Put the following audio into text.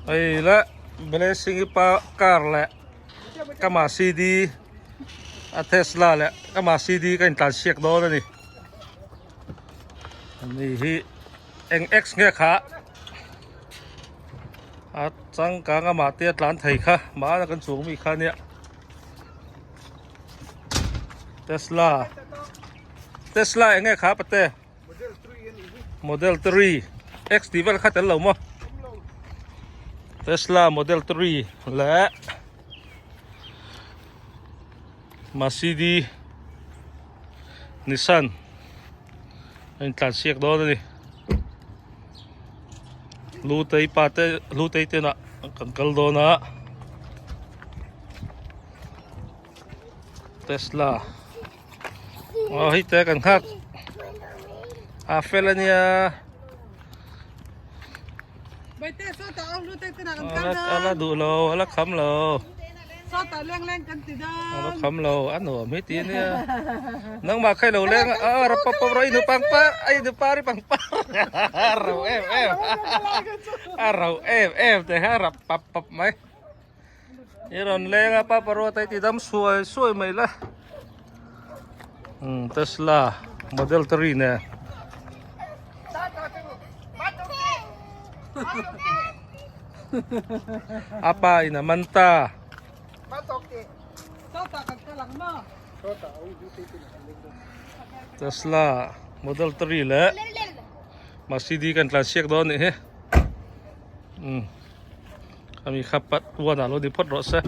Hei la blessing i pa car leh ka Mercedes a Tesla leh ka Mercedes ka intlan siak dawn a ni. Ani hi eng X nge kha a changkang a mahte a tlan thei kha mahna kan chuang mi kha nia Tesla Tesla eng nge kha pate. Model 3 X tih vel kha tel lo maw Tesla Model 3 leh Mercedes Nissan a intlan siak dawn a ni Lutei pa te Lutei te inah kan kal dawn a Tesla. Aw hei te kan nghak a fel ania ala duh lo ala kham lo ala kham lo a nuam hi ti ania nangmah kha ilo leng a a rap pap pap rawh i nu pangpar a i nu par i pangpar a ro em em a ro em em te kha a rap pap pap mai. I rawn leng a papa ruat a i ti dam suai suai mai la umm Tesla model 3 nen a pa in a man ta Tesla model 3 leh Mercedes kan tlan siak dawn anih hi umm. Ami kha pat uan ah lo ni phawt rawh se.